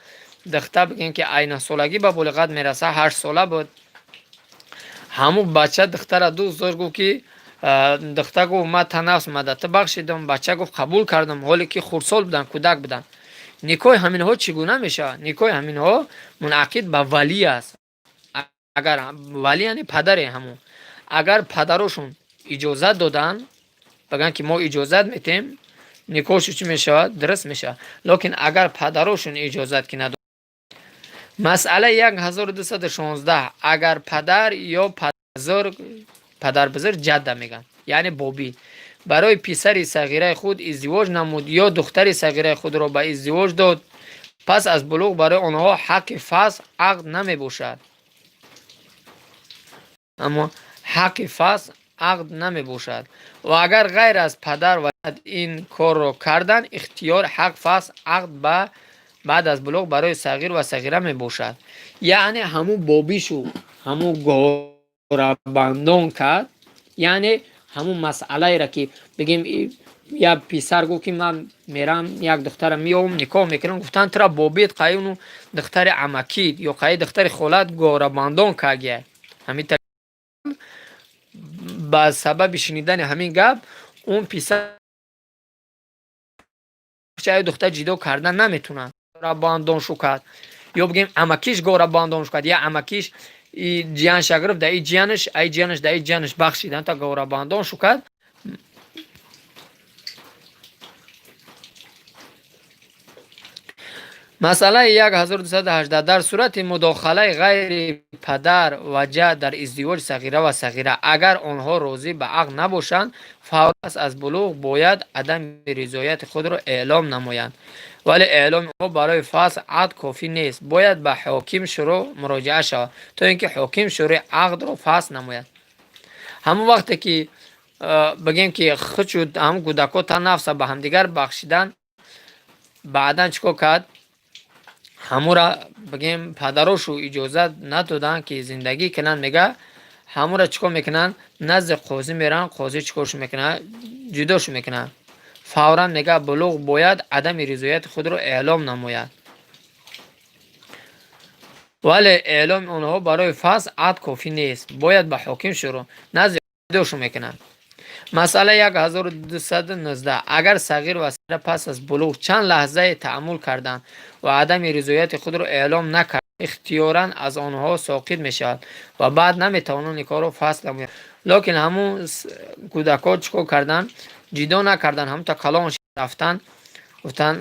Духтар, бигем, ки ай 9-солагӣ ба болиғат мерасад, 8-сола буд. Ҳамун бача духтара дӯст дошт, гуфт, ки духтар гуфт, ман танафс мадата бахшидам. Бача гуфт, қабул кардам, ҳоле ки хурдсол буданд, кӯдак буданд. Никоҳи ҳаминҳо чӣ гуна мешавад? Никоҳи ҳаминҳо мунақид ба валӣ аст. Агар валӣ, яъне падаре ҳамун, агар падарошон иҷозат доданд, багӯянд, ки мо иҷозат метем, никоҳшу чӣ мешавад? Дуруст мешавад. Лекин агар падарошон иҷозат ки надод. Масъала 1216. Агар падар ё падарбузург, ҷадда мегӯянд, яъне бобӣ, барои писари сағираи худ издивоҷ намуд ё духтари сағираи худро ба издивоҷ дод, пас аз булуғ барои онҳо ҳаққи фасх ақд намебошад. Аммо ҳаққи фасх ақд намебошад ва агар ғайр аз падар ва ин корро карданд, ихтиёр ҳақ фасх ақд ба Баъд аз булуғ барои сағир ва сағира мебошад. Яъне ҳамун бобишу ҳамун горабандон кард, яъне ҳамун масъалаеро, ки бигем, як писар гуфт, ки ман мерам, як духтара меёвам, никоҳ мекунам. Гуфтанд, тура бобит қаюну духтари амакит ё қаи духтари холат горабандон кагия. Ҳамин ба сабаби шунидани ҳамин гап он писар духтар ҷидо кардан наметунад. Бандон шу кард ё бигем, амакиш горабандон шу кард, я амакиш ҷиянша гирифт, да и ҷиянаш, ай ҷиянаш, да и ҷиянаш бахшидан та горабандон шу кард. Масъалаи 1218: дар сурати мудохалаи ғайри падар ва ҷад дар издивоҷи сағира ва сағира, агар онҳо розӣ ба ақд набошанд, фавран пас аз булуғ бояд адами ризояти худро эълом намоянд. Вале эъломи онҳо барои фасх ақд кофӣ нест, бояд ба ҳоким шӯро муроҷиа шавад, то ин ки ҳоким шӯрои ақдро фасх намояд. Ҳамон вақте ки, бигем, ки хучу ҳамн кӯдакҳо та нафса ба ҳамдигар бахшидан, баъдан чӣ кор кард? Ҳамура, бигем, падарошу иҷозат надоданд, ки зиндагӣ кунанд. Мега, ҳамура чӣ кор мекунанд? Назди қозӣ мераванд. Қозӣ чӣ коршу мекунад? Ҷудошу мекунад фавран. Мега, булуғ бояд адами ризояти худро эълом намояд, вале эъломи онҳо барои фасх ақд кофӣ нест, бояд ба ҳоким шӯро назди ҷудошу мекунад. Масъала 1219: агар сағир ва сағира пас аз булуғ чанд лаҳзае таъаммул карданд ва адами ризояти худро эълом накарданд, ихтиёран аз онҳо соқит мешавад ва баъд наметавонанд никоҳро фасх намоянд. Лекин ҳамун кӯдакҳо чӣ кор карданд? Ҷидо накарданд. Ҳамун та калон рафтан, гуфтан,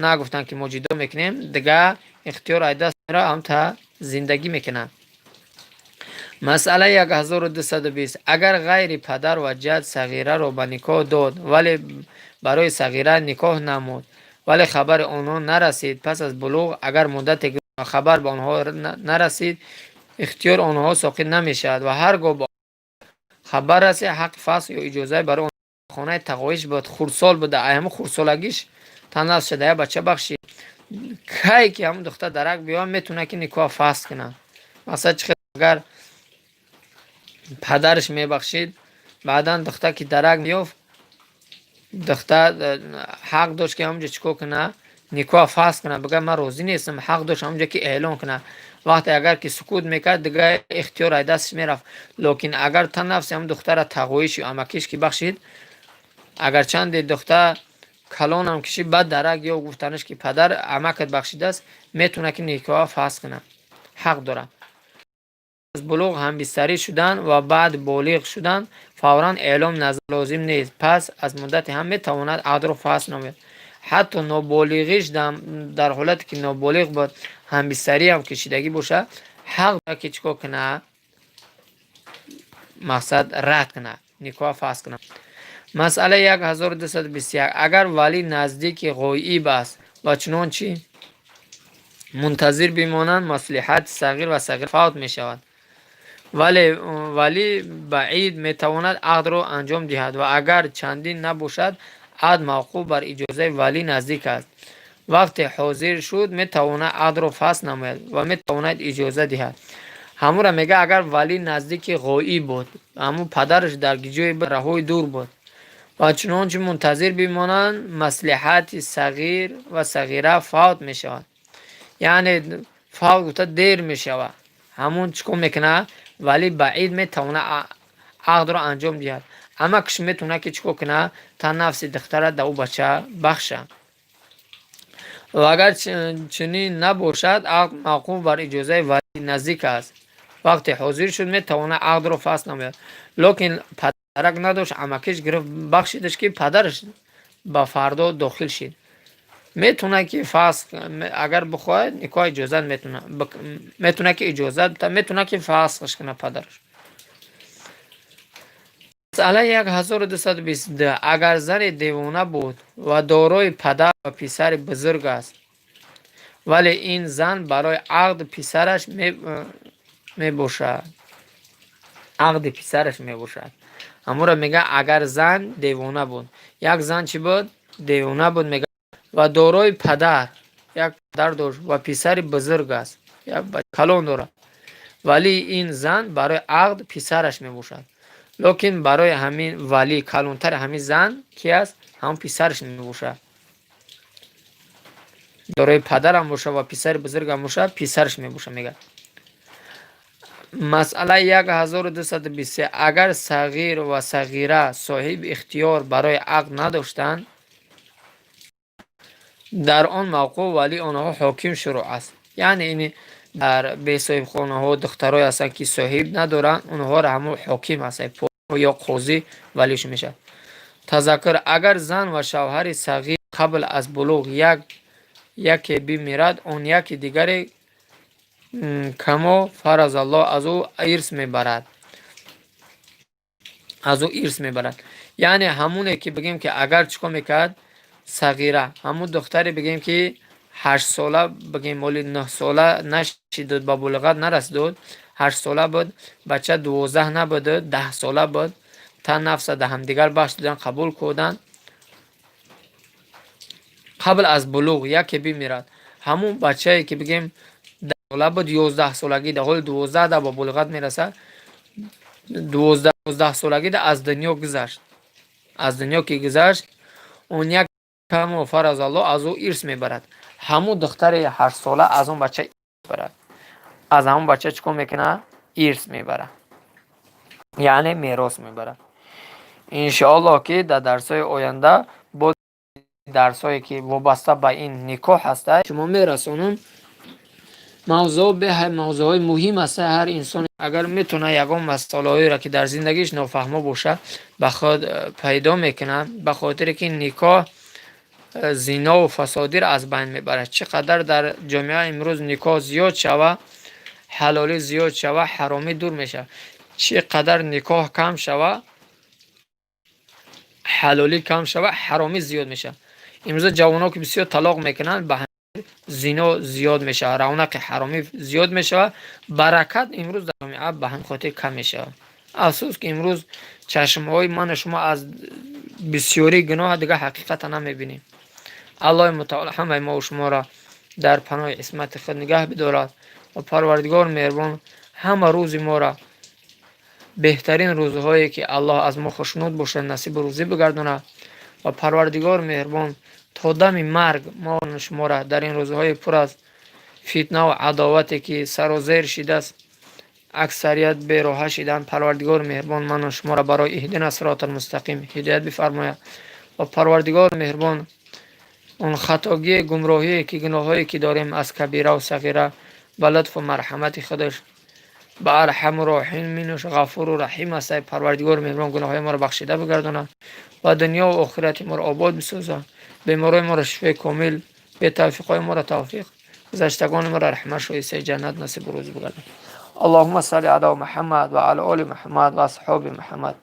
нагуфтанд, ки мо ҷидо мекунем. Дига ихтиёр ай даст мера, ҳамун та зиндагӣ мекунанд. Масъала 1220: агар ғайри падар ва ҷад сағираро ба никоҳ дод, вале барои сағира никоҳ намуд, вале хабари онҳо нарасид, пас аз булуғ агар муддате хабар ба онҳо нарасид, ихтиёр онҳо соқит намешавад ва ҳар гоҳ хабар расид, ҳаққи фасх ё иҷоза барои хонаи тағоиш буд. Хурдсол буда, ай ҳамун хурдсолагиш танас шуда, я бача бахшид. Кай ки ҳамун духтар дарак биёяд, метавонад, ки никоҳ фасх кунад. Мақсад чи? Агар падараш мебахшид, баъдан духтар ки дарак меёфт, духтар ҳақ дошт, ки ҳамунҷо чӣ кор кунад? Никоҳ фасх кунад, бигӯяд, ман розӣ нестам. Ҳақ дошт ҳамунҷо, ки эълон кунад. Вақте агар ки сукут мекард, дига ихтиёр ай дасташ мерафт. Лекин агар та нафси ҳамун духтара тағоиш ё амакиш ки бахшид, агарчанде духтар калонам кишид, баъд дарак ё гуфтанаш, ки падар амакат бахшидааст, метавонад, ки никоҳ фасх кунад, ҳақ дорад. Аз булуғ ҳамбистарӣ шудан ва баъд болиғ шудан фавран эълом назар лозим нест. Пас аз муддате ҳам метавонад ақдро фасх намояд. Ҳатто ноболиғиш, дар ҳолате ки ноболиғ буд, ҳамбистариам кишидагӣ бошад, ҳақ дорад, ки чӣ кор кунад? Мақсад, рад кунад, никоҳ фасх кунад. Масъала 1221: агар валӣ наздики ғоиб аст ва чунончи мунтазир бимонанд, маслиҳати сағир ва сағир фавт мешавад, вале валӣ баид метавонад ақдро анҷом диҳад ва агар чандин набошад, ақд мавқуф бар иҷозаи валӣ наздик аст. Вақте ҳозир шуд, метавонад ақдро фасх намояд ва метавонад иҷоза диҳад. Ҳамура мега, агар валӣ наздики ғоиб буд, ҳамун падараш дар ҷои раҳои дур буд ва чунончи мунтазир бимонанд, маслиҳати сағир ва сағира фавт мешавад. Яъне фавт гуфта, дер мешавад. Ҳамун чӣ кор мекунад? Валӣ баид метавонад ақдро анҷом диҳад. Амакш метавонад, ки чӣ кор кунад? Та нафси духтара да ӯ бача бахша. Ва агар чунин набошад, ақд мавқуф бар иҷозаи валӣ наздик аст. Вақте ҳозир шуд, метавонад ақдро фасх намояд. Лекин падарак надошт, амакиш гирифт, бахшидаш, ки падараш ба фардо дохил шид, метавонад, ки фасх, агар бихоҳад, никоҳ иҷозат метавонад, ки иҷозат метавонад, ки фасхш кунад падараш. Масъала 1222: агар зане девона буд ва дорои падар ва писари бузург аст, вале ин зан барои ақди писараш мебошад, ақди писараш мебошад. Ҳамура мега, агар зан девона буд, як зан чӣ буд? Девона буд, мега, ва дорои падар. Як падар дошт ва писари бузург аст, як калон дорад. Валии ин зан барои ақд писараш мебошад, лекин барои ҳамин валӣ калонтари ҳамин зан ки аст? Ҳамон писараш мебошад. Дорои падарам бошад ва писари бузургам бошад, писараш мебошад, мегӯяд. Масъалаи 1223. Агар сағир ва сағира соҳиби ихтиёр барои ақд надоштанд, дар он мавқеъ валии онҳо ҳоким шурӯъ аст. Яъне ин дар бесоҳибхонаҳо духтарое ҳастанд, ки соҳиб надоранд, онҳоро ҳамон ҳоким аст ё қозӣ валишон мешавад. Тазаккур: агар зан ва шавҳари сағир қабл аз булуғ як яке бимирад, он яки дигаре камо фаразаллоҳ аз ӯ ирс мебарад, аз ӯ ирс мебарад. Яъне ҳамоне ки бигем, ки агар чӣ кор мекард, сағира, ҳамун духтаре, бигем, ки 8сола, бигем, моли 9сола нашидуд, ба булуғат нарасидуд, 8сола буд, бача 12 набуду 10сола буд, та нафса да ҳамдигар бахш додан, қабул карданд, қабл аз булуғ яке бимирад, ҳамун бачае ки, бигем, 10сола буд, 11солагӣ да, ҳоли 12 да ба булуғат мерасад, 12солагӣ да аз дунё гузашт. Аз дунё ки гузашт, он як камо фаразаллоҳ аз ӯ ирс мебарад. Ҳамун духтари 8сола аз он бача мебарад. Аз ҳамун бача чӣ кор мекунад? Ирс мебарад, яъне мерос мебарад. Иншоаллоҳ, ки дар дарсҳои оянда бо дарсҳое, ки вобаста ба ин никоҳ ҳаста, шумо мерасонам. Мавзӯъ беҳад мавзӯъҳои муҳим аст. Ҳар инсон агар метавонад, ягон масъалаҳоеро, ки дар зиндагиш нофаҳмо бошад, ба худ пайдо мекунад, ба хотире ки никоҳ зинову фасодиро аз байн мебарад. Чӣ қадар дар ҷомеа имрӯз никоҳ зиёд шава, ҳалолӣ зиёд шава, ҳаромӣ дур мешавад. Чӣ қадар никоҳ кам шава, ҳалолӣ кам шава, ҳаромӣ зиёд мешавад. Имрӯза ҷавонҳо, ки бисёр талоқ мекунанд, ба зино зиёд мешавад, равнақи ҳаромӣ зиёд мешавад, баракат имрӯз дар ҷомеа ба ҳамин хотир кам мешавад. Афсӯс, ки имрӯз чашмҳои ману шумо аз бисёрии гуноҳа дигар ҳақиқата намебинем. Аллоҳи мутаол ҳамаи мову шуморо дар паноҳи исмати худ нигаҳ бидорад ва Парвардигор меҳрубон ҳама рӯзи моро беҳтарин рӯзҳое, ки Аллоҳ аз мо хушнуд бошад, насибу рӯзӣ бигардонад ва Парвардигор меҳрубон то дами марг мо шуморо дар ин рӯзҳои пур аз фитнаву адовате, ки сарозер шидааст, аксарият бероҳа шиданд, Парвардигори меҳрубон ману шуморо барои иҳдина сиротал мустақим ҳидоят бифармояд ва Парвардигори меҳрубон он хатогие, гумроҳие, ки гуноҳҳое, ки дорем, аз кабираву сағира, ба лутфу марҳамати худаш, ба арҳаму роҳиминуш, ғафуру раҳим аст, Парвардигори меҳрубон гуноҳҳои моро бахшида бигардонад ва дунёву охирати моро обод бисозад, беморои моро шифои комил, бетавфиқҳои моро тавфиқ, гузаштагони моро раҳмат, шоистаи ҷаннат насибу рӯзӣ бигардонад. Аллоҳумма салли ала Муҳаммад ва ала оли Муҳаммад ва асҳоби Муҳаммад.